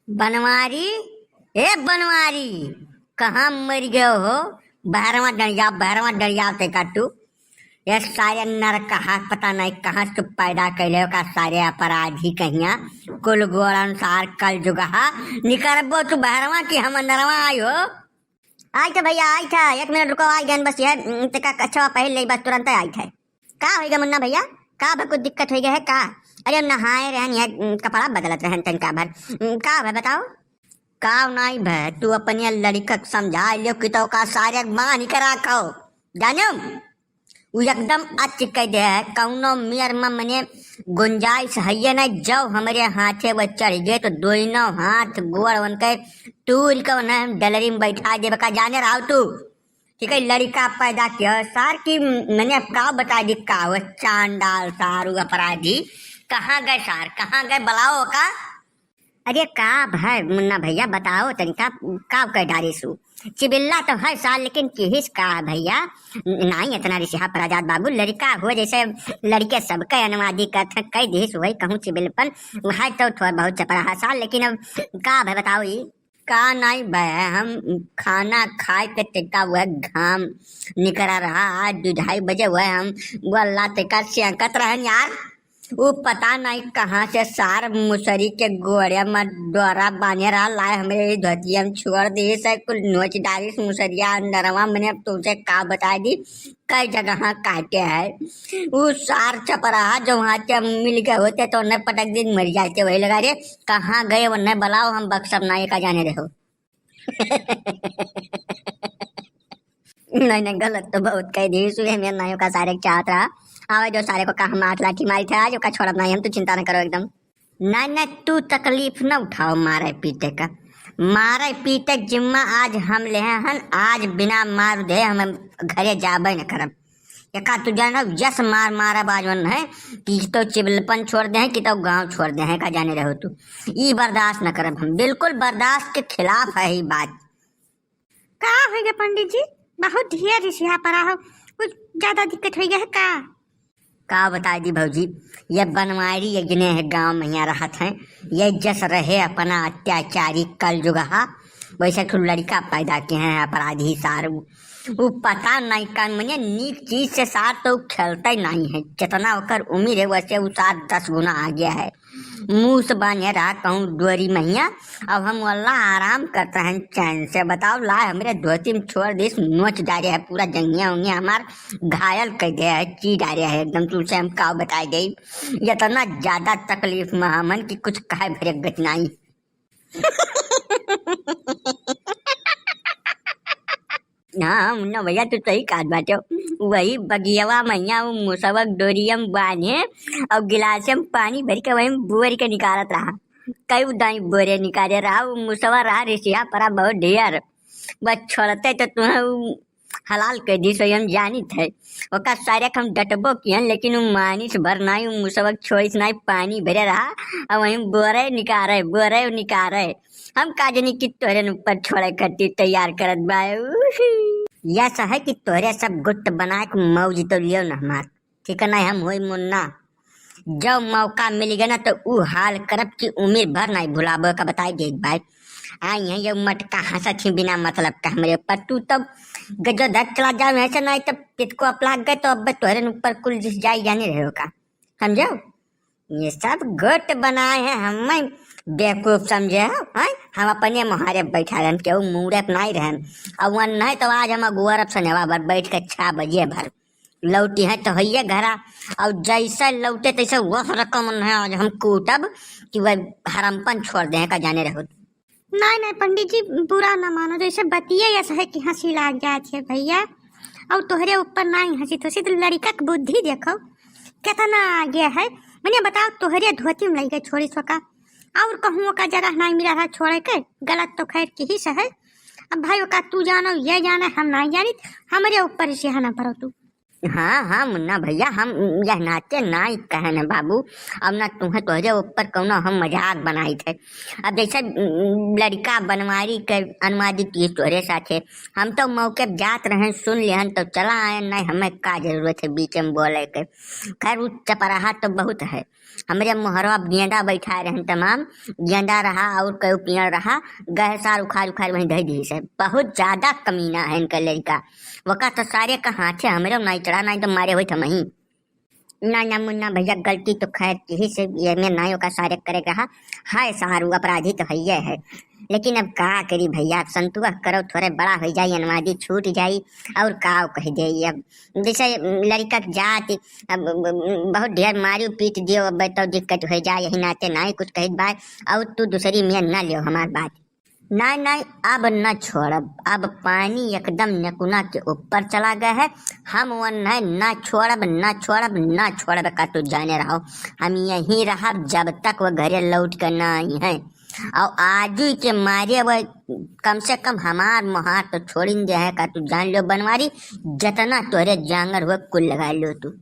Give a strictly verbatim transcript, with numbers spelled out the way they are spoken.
बनवारी, ए बनवारी, कहाँ मरि गयो हो? बहरवा डरिया, बहरवा डरिया ते का तू। ये सारे नरकहा पता नहीं कहाँ से पैदा कैले हो का सारे अपराधी कहिया। कुल गोड़ अनुसार कल जुगहा। निकरबो तू बहरवा कि हम अंदरवा आई हो? आई था भैया, आई था, एक मिनट रुको, आई गन बस यह, उम, ते का कछवा पहिर ले बस तुरंत आई था। का होइगा मुन्ना भैया? का भा कुछ दिक्कत होइगा है का? अरे हम नहाए रहन, यह, उम, कपड़ा बदलत रहन तनिका भर। उम, का भा बताओ? का नाई भा, तू अपन ये लड़िका के समझा लियो कि तो का सारे बांध के राखो। जानो? उ एकदम अच कह दे है, कौनो मेर में मने गुंजाइश हइये नहीं, जब हमरे हाथे वो चढ़ गए तो दोनों हाथ गोड़ उनके तूर के उन्हें हम डलरी में बैठा देबे का जाने रहो तू। ठीक है, लड़िका पैदा किया सार की, मने अब का बता दी का हो, चांडाल सारू अपराधी, कहाँ गए सार, कहाँ गए, बुलाओ का? अरे का भाई मुन्ना भैया बताओ तनिका, का कह डारिस उ? चिबिल्ला तो है सार, लेकिन किहिस का भैया, नाई इतना रिसिहा परा जात बाबू, लड़िका हो जैसे लड़िके सबके अनुवादी कहत हैं, कह दिहिस वही कहूँ चिबिलपन, है तो थोड़ा बहुत चपराहा सार, लेकिन अब का भाई बताओ ई? का नाई भाई, हम खाना खाए के तनिका वह घाम निकरा रहा, आज दू ढाई बजे वह हम वो अल्लाह तनिका सेंकत रहन यार। उ पता नहीं कहाँ से सार मुसरी के गोड़े में डोरा बांधे रहा, लाए हमरे ई धोतिया में छोड़ दिहिस है, कुल नोच डारिस मुसरिया अंदरवा। मने अब तुमसे का बताई दी, कई जगह काटे है। उ सार चपराहा जो वहाँ से मिल गए होते तो उन्हें पटक दिन मर जाते। वही लगा रे, कहाँ गए उन्हें बुलाओ, हम बक्सब ना का जाने रहो। नहीं, नहीं, गलत तो बहुत कह दी। सुबह में नाइयों का सारे चाहत रहा। आवे जो सारे को का हम आठ लाठी मारी थे आज, ओका छोड़ब नहीं हम, तू चिंता न करो एकदम। नहीं, नहीं, तू तकलीफ न उठाओ मारे पीटे का। मारे पीटे जिम्मा आज हम ले हन, आज बिना मार दे हम घरे जाबे न करब। एका तू जानो, जस मार मारब आज वन है कि तो चिबलपन छोड़ दे हैं कि तो गांव छोड़ दे हैं, का जाने रहो तू। ई बर्दाश्त न करब हम, बिल्कुल बर्दाश्त के खिलाफ है ई बात। का होइगा पंडित जी, बहुत ढेर रिसिहा परा हो, कुछ ज्यादा दिक्कत होइगा है का? का बताई दी भौजी, ये बनवारी ये जिने है गांव में यहाँ रहत हैं, ये जस रहे अपना अत्याचारी कल जुगहा, वैसे ठू लड़िका पैदा किहे हैं अपराधी सार। उ पता नहीं का मने नीक चीज से सार तो खेलते नहीं है, जितना ओकर उम्र है वैसे उ सार दस गुना आगे है। मुंह से बांधे रहा कहूँ डोरी महिया, अब हम वल्ला आराम करते हैं चैन से। बताओ ला हमरे धोती में छोड़ दिस, नोच डारे है पूरा जंगिया उंगिया हमार घायल कर दे है, ची डारे है एकदम। तुमसे हम का बताई दे, इतना ज्यादा तकलीफ में हमन कि कुछ कहे भरे गत नहीं। हाँ, मुन्ना भैया, तू सही कहत बाटे। वही बगियवा मैया उ मुसवक डोरियम बांधे और गिलास में पानी भर के वही बोर के निकालत रहा। कई दाई बोरे निकाले रहा, उ मुसवा रहा रिसिहा परा बहुत ढेर। बस छोड़ते तो तुम्हें उ हलाल कर दी, सो हम जानित है। ओका सारे हम डटबो किहन, लेकिन उ मानिस भर नाई, उ मुसवक छोड़िस नाई, पानी भरे रहा, और वही बोरे निकारे, बोरे निकारे। हम का जानी कि तोरे न ऊपर छोड़े खातिर तैयार करत बा। उही। यस है कि तोरे सब गुट बनाए के मौज तो लियो न हमार। ठीक है, नहीं हम होई मुन्ना। जब मौका मिल गया ना तो उ हाल करब कि उम्र भर नहीं भुलाबो का बताई देत भाई। आई है ये मटका हंसत ही बिना मतलब का हमरे ऊपर। तू तो गजो धर चला जाओ ऐसे नहीं तो पित को अपलाग गए तो अब तोरे न ऊपर कुल जिस जाई जाने रहे का। समझो? ये सब गुट बनाए हैं, हमें बेवकूफ समझे हो, हैं? हम अपने मोहारे बैठा रहन, केहू मूड़े पे नहीं रहन। और वन नहीं तो आज हम अगुअर अब सनेवा भर बैठ के छह बजे भर लौटी हैं तो हइये घरा। और जैसे लौटे तैसे वह रकम नहीं आज हम कूटब कि वह हरमपन छोड़ दे का जाने रहो। नहीं, नहीं पंडित जी, बुरा ना मानो, जैसे बतिये ऐसा है कि हंसी लाग जात है भैया। और तोहरे ऊपर नहीं हंसी तो सीधे लड़िका के बुद्धि देखो, कितना आगे है। मने बताओ, तोहरे धोती में लइके छोड़ी सोका, और कहूँ का जगह नहीं मिला रहा छोड़े के, गलत तो खैर किहिस है। अब भाई ओका तू जानो, ये जाने, हम नहीं जानित, हमरे ऊपर से है ना पड़ो तू। हाँ, हाँ, मुन्ना भैया, हम यह नाते नाई कहन है बाबू, अब ना तुम्हें तोहरे ऊपर कौनो हम मजाक बनाई थे। अब जैसे, उम, लड़िका बनवारी के अनुवादित ये तोहरे साथे, हम तो मौके पे जात रहे, सुन लेहन तो चला आए, नहीं हमें का जरूरत है बीच में बोले के। खैर, उ चपराहा तो बहुत है, हमरे मोहरवा गेंदा बैठाए रहन तमाम, गेंदा रहा और कयो पेड़ रहा, गए सार उखाड़ उखाड़ वहीं धई दिहिस है। बहुत ज्यादा कमीना है इनका लड़का। वका तो सारे का हाथे हमरे नाई चढ़ा, नाई तो मारे होइत हमहीं। ना, ना मुन्ना भैया, गलती तो खैर किहिस, ये में नाई ओका सारे करे रहा। है सार, उ अपराधी तो हइये है, लेकिन अब का करी भैया, अब संतुआ करो, थोरे बड़ा होइ जाई, अनुवादी छूट जाई, और का कह दे अब। जैसे लड़का के जात, अब बहुत ढेर मारी पीट दियो, अब तो दिक्कत होइ जाए, यही नाते नाई कुछ कहित बाय, और तू दूसरी में न लियो हमार बात। नाई, नाई, अब न छोड़ब, अब पानी एकदम नेकुना के ऊपर चला गए है। हम वन है, ना छोड़ब, ना छोड़ब, ना छोड़ब, का तू जाने रहो, हम यहीं रहब जब तक वो घरे लौट के ना आई हैं। और आजू के मारे वो कम से कम हमार मोहार तो छोड़िन दे है, का तू जान लो बनवारी, जितना तोरे जांगर हुए कुल लगा लो तू।